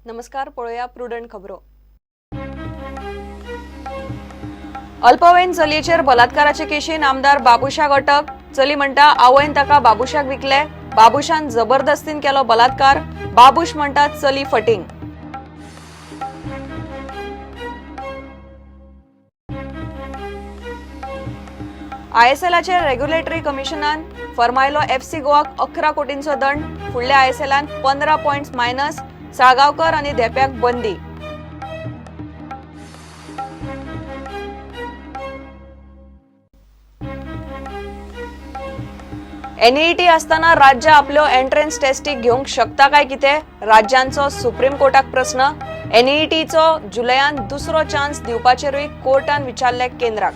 नमस्कार, पळोवया प्रुडंट खबरो. अल्पवयीन चलयेचेर बलात्काराचे केशीन आमदार बाबुशाक अटक. चली म्हणटा आवयन ताका बाबुशाक विकले, बाबुशान जबरदस्तीन केलो बलात्कार. बाबूश म्हणटा चली फटींग. आयएसएलाचे रेग्युलेटरी कमिशनान फर्मायलो एफसी गोवाक 11 कोटींचो दंड. फुडल्या आयएसएलान 15 पॉयंट्स मायनस. साळगांवकर आनी धेप्याक बंदी. एनईटी आसतना राज्य आपल्यो एंट्रन्स टेस्टीक घेवंक शकता काय कितें, राज्यांचो सुप्रीम कोर्टाक प्रस्न. एनईटीचो जुलयान दुसरो चान्स दिवपाचेरूय कोर्टान विचारले केंद्राक.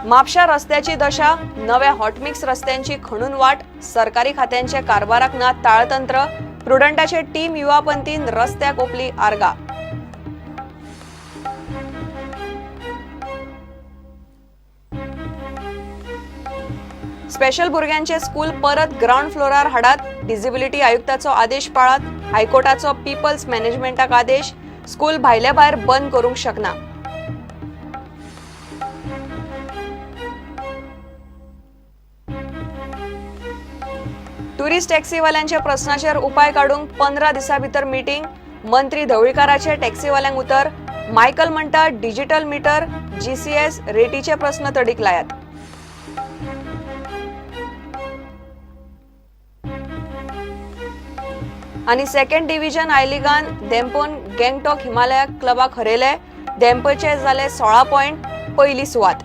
म्हापशा रस्त्याची दशा, नव्या हॉटमिक्स रस्त्यांची खणून वाट, सरकारी खात्यांचे कारभाराक ना ताळतंत्र. प्रुडंटाचे टीम युवापंथीन रस्त्याक ओपली आर्गा. स्पेशल भुरग्यांचे स्कूल परत ग्रावंड फ्लोरार हाडात, डिसेबिलिटी आयुक्ताचो आदेश पाळात. हायकोर्टाचो पीपल्स मॅनेजमेंटाक आदेश, स्कूल भायले भायर बंद करूंक शकना. टुरिस्ट टॅक्सीवाल्यांच्या प्रस्नाचेर उपाय काडूंक 15 दिसां भितर मिटींग. मंत्री ढवळीकाराचे टॅक्सीवाल्यांक उतर. मायकल म्हणटा डिजिटल मीटर, जीसीएस रेटीचे प्रस्न तडीक लायात. आनी second division I लिगान धेंपोन Gangtok Himalaya क्लबाक हरयले. धेंपोचे जाले 16 पॉयंट, पयली सुवात.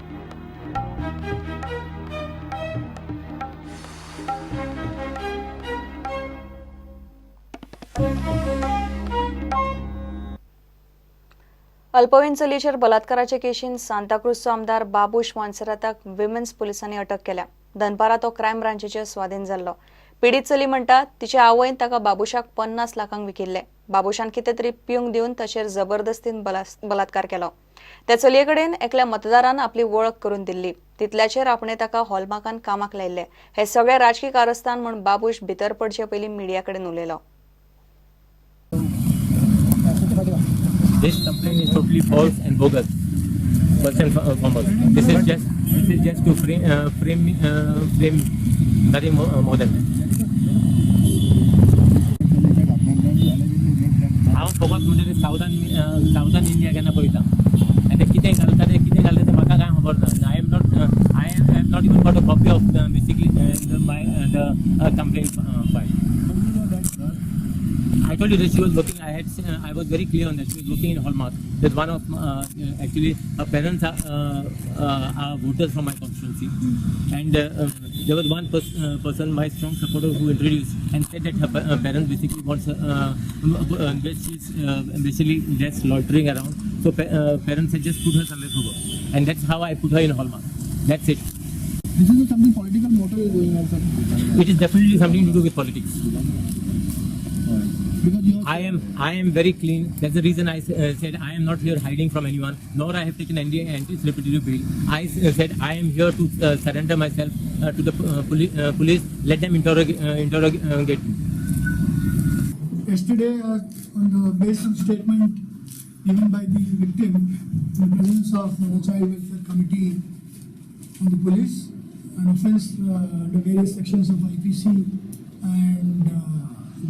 अल्पवयीन चलयेचेर बलात्काराचे केशीन सांताक्रूजचो आमदार बाबूश मोन्सेराताक विमेन्स पुलिसांनी अटक केल्या. दनपारा तो क्रायम ब्रांचीचे स्वाधीन जाल्लो. पिडीत चली म्हणटा तिच्या आवयन ताका बाबूशाक 50 लाखांक विकिल्ले. बाबूशान कितें तरी पिवंक दिवन ताचेर जबरदस्तीन बलात्कार केलो. त्या चलये कडेन एकल्या मतदारान आपली वळख करून दिल्ली. तितल्याचेर आपणे ताका हॉलमार्कान कामाक लायिल्ले. हे सगळे राजकी कारस्थान म्हूण बाबूश भितर पडचे पयलीं मिडिया कडेन उलयलो. This complaint is totally false and bogus. First and foremost, this is just to frame frame nothing more than that. हांव फकत म्हणजे सावथर्न इंडिया केन्ना पळयता आनी ते कितें घालता ते कितें घालता ते म्हाका कांय खबर ना. I am not even got a copy of basically my the complaint file. I told you that she was working. I was very clear on that. She was working in Hallmark. That one of actually her parents are voters from my constituency, and there was one person, my strong supporter, who introduced and said that her parents basically wants she's basically just loitering around. So parents had just put her somewhere for work, and that's how I put her in Hallmark. That's it. This is something political motive is going on, sir. It is definitely something to do with politics. Because you I am very clean. That's the reason I said I am not here hiding from anyone, nor I have taken any anti-celebrity bill. I said I am here to surrender myself to the police. Let them interrogate me. Yesterday, on the basis of statement given by the victim in the presence of the Child Welfare Committee and the police, an offence under various sections of IPC and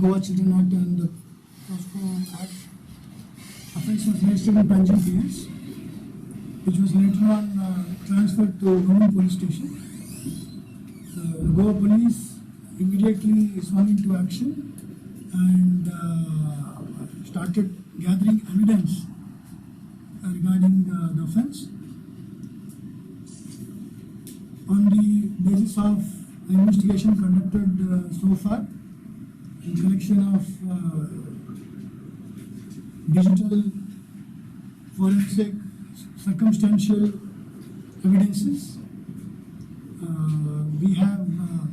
Goa Children Act and the POCSO Act. Offence was registered in Panjim PS, which was later on transferred to Government Police Station. The Goa Police immediately swung into action and started gathering evidence regarding the offence. On the basis of the investigation conducted so far, in collection of digital, forensic, circumstantial evidences, we have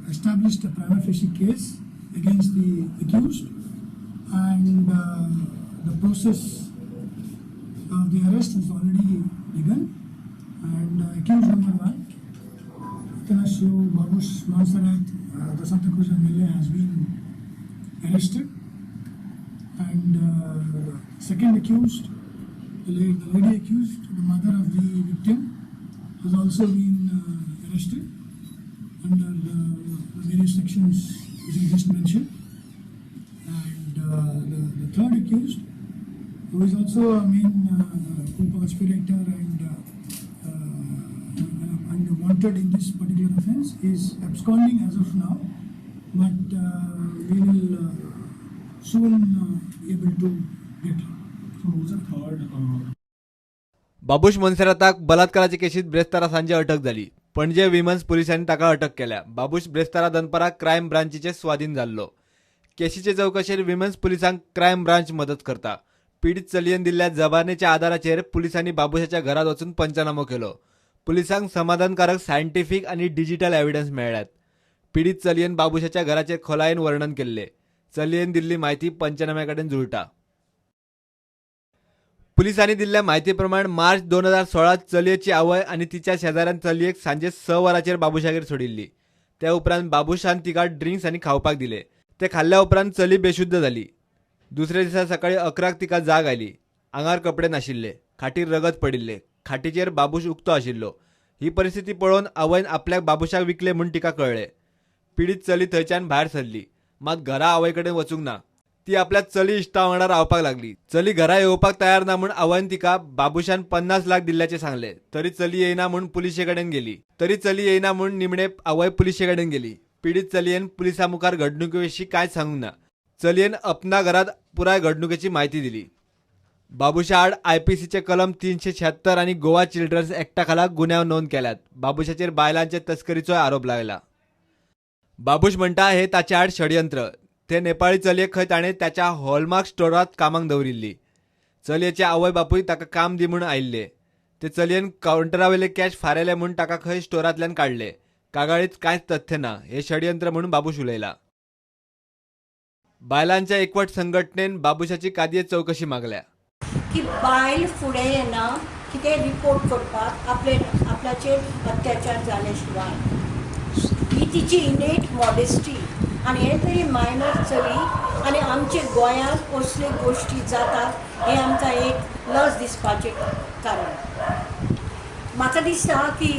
established a prima facie case against the accused, and the process of the arrest has already begun, and accused number 1, Atanasio Babush Monserrate, the Santacruz MLA, has been arrested, and the second accused, the lady accused, the mother of the victim, has also been arrested under the various sections which I just mentioned. And the third accused, who is also a main co-conspirator and wanted in this particular offence, is absconding as of now, but we will soon be able to get him. So who's the third? Babush मोन्सेराताक बलात्काराचे केशीत ब्रेस्तारा सांजे अटक जाली. Panaji women's पुलिसांनी ताका अटक केल्या. Babush ब्रेस्तारा दनपारा crime ब्रांचीचे स्वाधीन जाल्लो. केशीचे चवकशेर women's पुलिसांक क्रायम ब्रांच मदत करता. पीडित चलयेन दिल्ल्या जबानीच्या आदाराचेर पुलिसांनी बाबूशाच्या घरात वचून पंचनामो केलो. पुलिसांक समाधानकारक सायंटिफीक आनी डिजिटल एव्हिडन्स मेळ्ळ्यात. पीडित चलयेन बाबूशाच्या घराचेर खोलायेन वर्णन केल्ले. चलयेन दिल्ली म्हायती पंचनाम्या कडेन जुळटा. पुलिसांनी दिल्ल्या म्हायती प्रमाण मार्च 2016 चलयेची आवय आनी तिच्या शेजाऱ्यान चलयेक सांजे 6 वरांचेर बाबूशागेर सोडिल्ली. त्या उपरांत बाबूशान तिका ड्रिंक्स आनी खावपाक दिले. ते खाल्ल्या उपरांत चली बेशुद्ध जाली. दुसऱ्या दिसा सकाळी 11 तिका जाग आयली. आंगार कपडे नाशिल्ले, खाटीर रगत पडिल्ले, खाटीचेर बाबूश उक्तो आशिल्लो. ही परिस्थिती पळोवन आवयन आपल्याक बाबूशाक विकले म्हूण तिका कळ्ळें. पिडीत चली थंयच्यान भायर सरली, मात घरा आवय कडेन वचूंक ना. ती आपल्या चली इश्टा वांगडा रावपाक लागली. चली घरा येवपाक तयार ना म्हूण आवयन तिका बाबूशान 50 लाख दिल्ल्याचें सांगलें. तरी चली येयना म्हूण पुलिशे कडेन गेली. तरी चली येयना म्हूण निमणे आवय पुलिशे कडेन गेली. पिडीत चलयेन पुलिसां मुखार घडणुके विशीं कांयच सांगूंक ना. चलयेन अपना घरात पुराय घडणुकेची म्हायती दिली. बाबूशा आड आयपीसीचे कलम 376 आनी गोवा चिल्ड्रन्स एक्टा खाला गुन्यांव नोंद केल्यात. बाबूशाचेर बायलांचे तस्करीचोय आरोप लागला. बाबूश म्हणटा हे ताचे आड षडयंत्र. ते नेपाळी चलयेक खंय ताणें ताच्या हॉलमार्क स्टोरांत कामाक दवरिल्ली. चलयेचे आवय बापूय ताका काम दी म्हूण आयिल्ले. ते चलयेन कावंटरावेले कॅश फारायले म्हूण ताका खंय स्टोरांतल्यान काडले. कागाळीत कांयच तथ्य ना. हे षडयंत्र म्हूण बाबूश उलयला. बायलांच्या एकवट संघटनेन बाबूशाची कादयेत चवकशी मागल्या. की बायल फुडें येना कितें रिपोर्ट करपाक आपले आपल्याचेर अत्याचार जाले शिवाय, ही तिची इनेट मॉडेस्टी. आनी हे तरी मायनर चली आनी आमचे गोंयांत असल्यो गोश्टी जातात हें आमकां एक लज दिसपाचें कारण. म्हाका दिसता की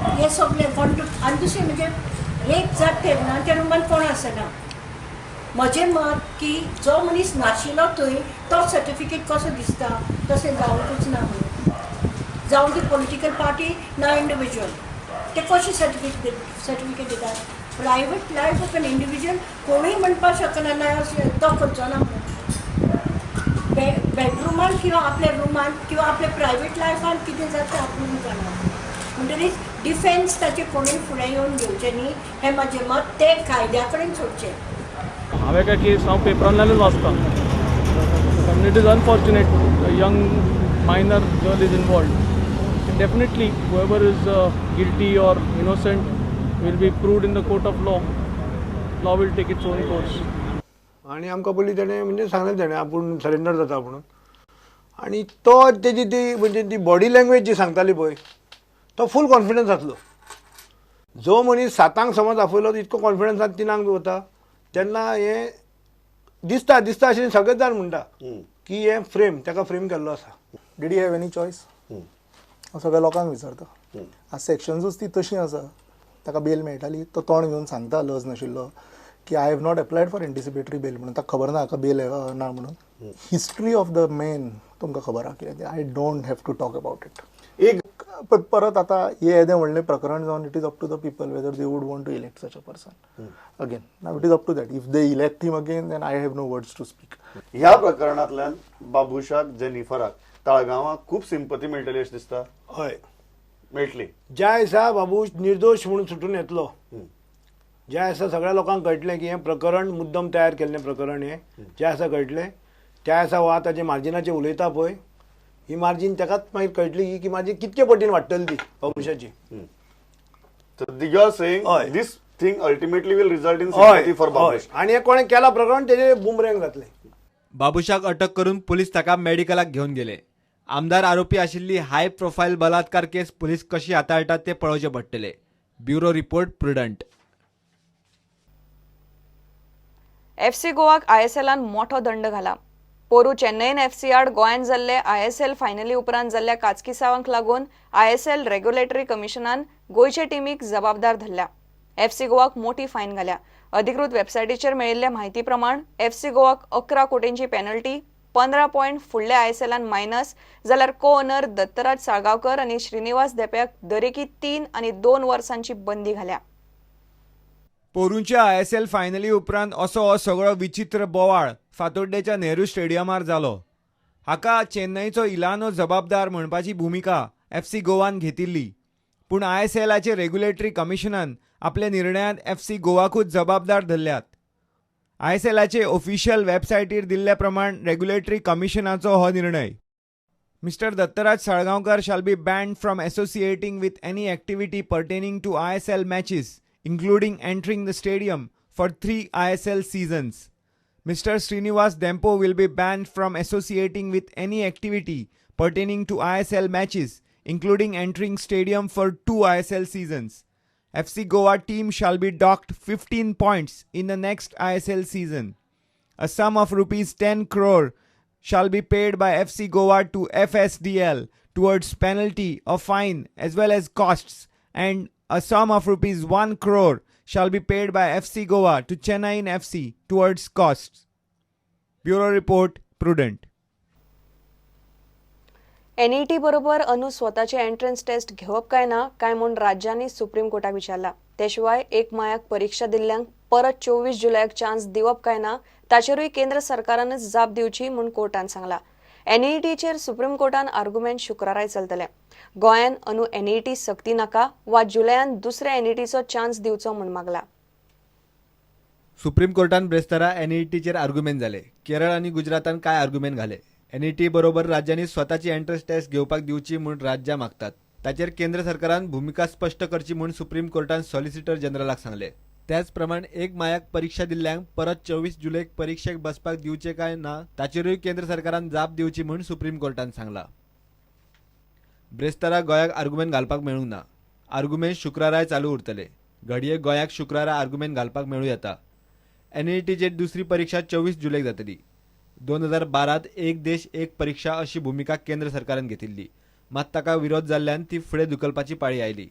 हें सगळें कोण आनी दुसरें म्हणजे रेप जाता तेन्ना त्या रुमान कोण आसना. म्हजें मत की जो मनीस नाशिल्लो थंय तो सर्टिफिकेट कसो दिसता तशें जावंकूच ना म्हणून, जावं ती पॉलिटिकल पार्टी ना इंडिविज्युअल, ते कशें सर्टिफिकेट दितात? Private life of an individual कोणूय म्हणपाक शकना ना अशें तो करचो ना म्हणून. बेडरुमान किंवा आपल्या रुमान किंवा आपल्या प्रायवेट लायफान कितें जाता आपूण जाणा. म्हणटकीच डिफेन्स ताचें कोणूय फुडें येवन घेवचें न्ही हें म्हजें मत. तें कायद्या कडेन सोडचें. हांवें काय केस हांव पेपरांतल्यानूच वाचता. It is unfortunate, young minor girl is involved. Definitely whoever is guilty or innocent will be proved in the court of law. Law will take its own course. आनी आमकां पयलीं तेणें म्हणजे सांगलें तेणें आपूण सरेंडर जाता म्हणून. आनी तो तेजी ती म्हणजे ती बॉडी लँग्वेज जी सांगताली पळय, तो फूल कॉन्फिडन्स आसलो. जो मनीस 7 समज आपयलो इतको कॉन्फिडन्सान 3 वता तेन्ना हें दिसता दिसता अशें सगळेच जाण म्हणटा की हें फ्रेम ताका फ्रेम केल्लो आसा. Did you have any choice? हांव सगळ्या लोकांक विचारता. आज सेक्शन्सूच ती तशी आसा. ताका बेल मेळटाली तो तोंड घेवन सांगता लज नाशिल्लो की I have not applied for anticipatory bail म्हणून. ताका खबर ना हाका बेल ना म्हणून. हिस्ट्री ऑफ the man तुमकां खबर आहा कितें. I don't have to talk about it. एक परत आतां हें येदें व्हडलें प्रकरण जावन it is up to the people whether they would want to elect such a person again. Now it is up to that. If they elect him again then I have no words to speak. ह्या प्रकरणांतल्यान बाबूशाक जेनिफराक ताळगांवाक खूब sympathy मेळटली अशें दिसता. हय मेळटली. ज्या दिसा बाबूश निर्दोश म्हणून सुटून येतलो, ज्या दिसा सगळ्या लोकांक कळटलें की हें प्रकरण मुद्दम तयार केल्लें प्रकरण हें, ज्या दिसा कळटलें त्या दिसा वा ताजे मार्जिनाचेर उलयता पळय, ही मार्जीन ताकाच मागीर कळटली की मार्जीन कितके पटीन वाडटली ती बाबूशाची. You are saying this thing ultimately will result in sympathy for Babush. आनी हें कोणें केलां प्रकरण तेजें बुमरँग जातलें. बाबूशाक अटक करून पुलीस ताका मेडिकलाक घेवन गेले. आमदार आरोपी आशिल्ली हाय प्रोफायल बलात्कार केस पुलीस कशी हाताळटात ते पळोवचें पडटलें. Bureau report, Prudent. FC गोवाक आयएसएलान मोठो दंड घाला. पोरू चेन्नईन एफसी आड गोंयांत जाल्ले आयएसएल फायनली उपरांत जाल्ल्या काचकिसावांक लागून आयएसएल रेग्युलेटरी कमिशनान गोंयचे टिमीक जबाबदार धरल्या. एफसी गोवाक मोठी फायन घाल्या. अधिकृत वेबसायटीचेर मेळिल्ले म्हायती प्रमाण एफसी गोवाक 11 कोटींची पेनल्टी, 15 पॉयंट फुडल्या आयएसएलान मायनस, जाल्यार को ओनर दत्तराज साळगांवकर आनी श्रीनिवास धेंप्याक दरेकी 3 आनी 2 वर्सांची बंदी घाल्या. पोरूंच्या आयएसएल फायनली उपरांत असो हो सगळो विचित्र बोवाळ फातोड्डेच्या नेहरू स्टेडियमार जालो. हाका चेन्नईचो इलानो जबाबदार म्हणपाची भुमिका एफसी गोवान घेतिल्ली, पूण आयएसएलाचे रेग्युलेटरी कमिशनान आपल्या निर्णयांत एफसी गोवाकूच जबाबदार धरल्यात. आयएसएलाचे ऑफिशियल वेबसायटीर दिल्ल्या प्रमाण रेग्युलेटरी कमिशनाचो हो निर्णय. Mister Dattaraj Salgaonkar shall be banned from associating with any activity pertaining to ISL matches, including entering the stadium for 3 ISL seasons. Mr. Srinivas Dempo will be banned from associating with any activity pertaining to ISL matches, including entering stadium for 2 ISL seasons. FC Goa team shall be docked 15 points in the next ISL season. A sum of Rs 10 crore shall be paid by FC Goa to FSDL towards penalty or fine as well as costs, and a sum of Rs 1 crore shall be paid by FC Goa to Chennaiyin FC towards costs. Bureau Report, Prudent. NET बरोबर अनु स्वताचे entrance taste घेवप काय ना काय म्हूण राज्यांनी supreme कोर्टाक विचारला. ते शिवाय 1 मायाक परीक्षा दिल्ल्यांक परत 24 जुलयाक चान्स दिवप काय ना ताचेरूय केंद्र सरकारानच जाप दिवची म्हूण कोर्टान सांगला. एनईटीचेर सुप्रीम कोर्टान आर्ग्युमेंट शुक्राराय चलतले. गोंयान अनु एनईटी सक्ती नाका वा जुलयान दुसऱ्या एनईटीचो चान्स दिवचो म्हूण मागला. सुप्रीम कोर्टान ब्रेस्तारा एनईटीचेर आर्ग्युमेंट जाले. केरळ आनी गुजरातान काय आर्ग्युमेंट घाले. एनईटी बरोबर राज्यांनी स्वताची एंट्रन्स टेस्ट घेवपाक दिवची म्हूण राज्यां मागतात. ताचेर केंद्र सरकारान भुमिका स्पश्ट करची म्हूण सुप्रीम कोर्टान सॉलिसिटर जनरलाक सांगले. त्याच प्रमाण 1 मायाक परीक्षा दिल्ल्यांक परत 24 जुलयक परीक्षेक बसपाक दिवचे काय ना ताचेरूय केंद्र सरकारान जाप दिवची म्हूण सुप्रीम कोर्टान सांगला. ब्रेस्तारा गोंयाक आर्ग्युमेंट घालपाक मेळूंक ना. आर्ग्युमेंट शुक्राराय चालू उरतले. घडये गोंयाक शुक्रारा आर्ग्युमेंट घालपाक मेळूं येता. एनईटीचेर दुसरी परीक्षा 24 जुलयक जातली. 2012 एक देश एक परीक्षा अशी भुमिका केंद्र सरकारान घेतिल्ली, मात ताका विरोध जाल्ल्यान ती फुडें धुकलपाची पाळी आयली.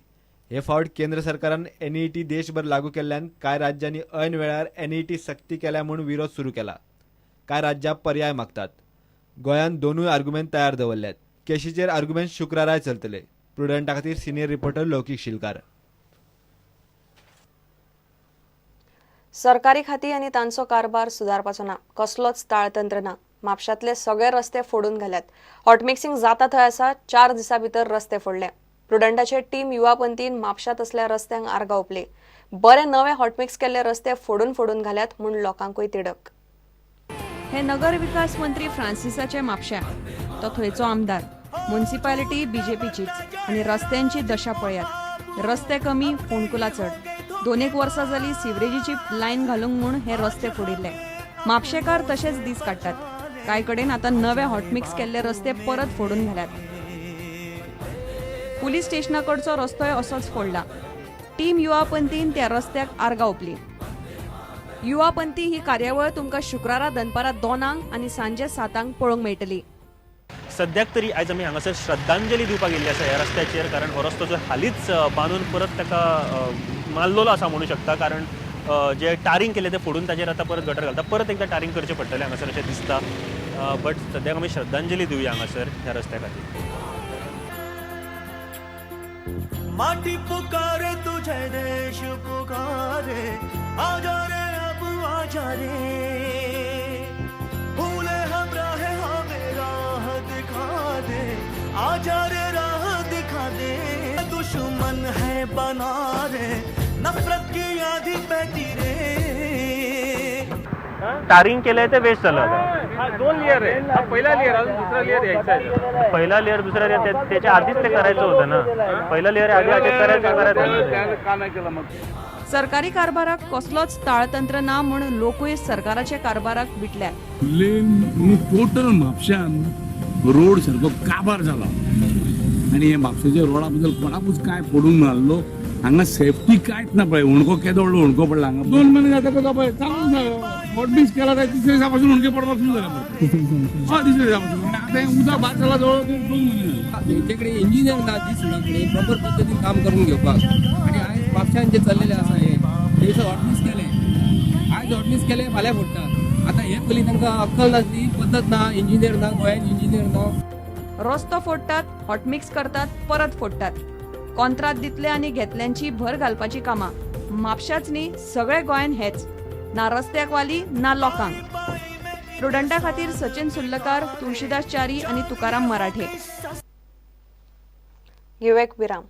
हे फावट केंद्र सरकारान एनईटी देशभर लागू केल्ल्यान कांय राज्यांनी ऐन वेळार एनईटी सक्ती केल्या म्हूण विरोध सुरू केला. कांय राज्यां पर्याय मागतात. गोंयान दोनूय आर्ग्युमेंट तयार दवरल्यात. केशीचेर आर्ग्युमेंट शुक्राराय चलतले. प्रुडंटा खातीर सिनियर रिपोर्टर लौकीक शिलकार. सरकारी खाती आनी तांचो कारभार सुदारपाचो ना, कसलोच ताळतंत्र ना. म्हापशांतले सगळे रस्ते फोडून घाल्यात. हॉटमिक्सिंग जाता थंय आसा. 4 दिसां भितर रस्ते फोडले. प्रुडंटाचे टीम युवा पंथीन म्हापशांत असल्या रस्त्यांक आर्गां ओंपली. बरे नवे हॉटमिक्स केल्ले रस्ते फोडून फोडून घाल्यात म्हूण लोकांकूय तिडक. हे नगर विकास मंत्री फ्रांसिसाचे म्हापश्या, तो थंयचो आमदार. म्युनिसिपालिटी बीजेपीचीच आनी रस्त्यांची दशा पळयात. रस्ते कमी, फोंडकुलां चड. 2-1 वर्सां जाली सिवरेजीची लायन घालूंक म्हूण हे रस्ते फोडिल्ले. म्हापशेकार तशेच दीस काडटात. कांय कडेन आतां नवे हॉटमिक्स केल्ले रस्ते परत फोडून घाल्यात. पुलीस स्टेशना कडचो रस्तोय असोच फोडला. टीम युवा पंथीन त्या रस्त्याक आर्गां ओंपली. युवा पंथी ही कार्यावळ तुमकां शुक्रारा दनपारां 2 आनी सांजे 7 पळोवंक मेळटली. सद्याक तरी आयज आमी हांगासर श्रद्धांजली दिवपाक येयल्ली आसा ह्या रस्त्याचेर, कारण हो रस्तो जो हालींच बांदून परत ताका मारलेलो आसा म्हणू शकता. कारण जे टारींग केलें तें फोडून ताजेर आतां परत गटर घालता, परत एकदां टारींग करचें पडटलें हांगासर अशें दिसता. बट सद्याक आमी श्रद्धांजली दिवया हांगासर ह्या रस्त्या खातीर. माटी पुकारे तुझे देश पुकारे, आजा रे अब आजा रे, भूले हम राह हमें राह दिखा दे, आजा रे राह दिखा दे, दुश्मन है बना रे नफरत की आधी पैती रे. टारिंग केलंय ते वेस्ट झालं. 2 लेअर आहे, पहिला लेअर अजून दुसरा लेअर यायचा आहे. पहिला लेअर दुसरा लेअर त्याच्या आधीच ते करायचं होतं ना. पहिला लेअर आधी करायचं का नाही केलं मग? सरकारी कारभाराक कसलोच ताळतंत्र ना म्हूण लोकूय सरकाराच्या कारभाराक विटल्यात. लेन टोटल म्हापश्यान रोड सारको काबार जाला आनी हे म्हापशेच्या रोडा बद्दल कोणाकूच कांय पडूंक नासलो. हांगा सेफ्टी कांयच ना पळय. हुणको केदो व्हडलो हुणको पडला हांगा. 2 म्हयने जातकच पळय चालू जालो हॉटमिक्स केला काय तिसऱ्या दिसा पासून हुणके पडपाक सुरू जाले. हय, तिसऱ्या दिसा पासून. आनी आतां हें उदक भात जाला जवळ 2 म्हयने जाले. तेंचे कडेन इंजिनियर ना दी कडेन प्रॉपर पद्दतीन काम करून घेवपाक. आनी आयज म्हापश्यान जे चल्लेलें आसा हे थंयसर हॉटमिक्स केलें, आयज हॉटमिक्स केलें, फाल्यां फोडटा. आतां हे पयलीं तांकां अक्कल नासली, पद्दत ना, इंजिनियर ना, गोंयान इंजिनियर ना. रस्तो फोडटात, हॉटमिक्स करतात, परत फोडटात. कॉन्त्रात दितले आनी घेतल्यांची भर घालपाची कामां म्हापशाच न्ही सगळे गोंयान हेच. ना रस्त्याक वाली ना लोकांक. प्रुडंटा खातीर सचिन सुर्लकार, तुळशीदास च्यारी आनी तुकाराम मराठे. घेवया एक विराम.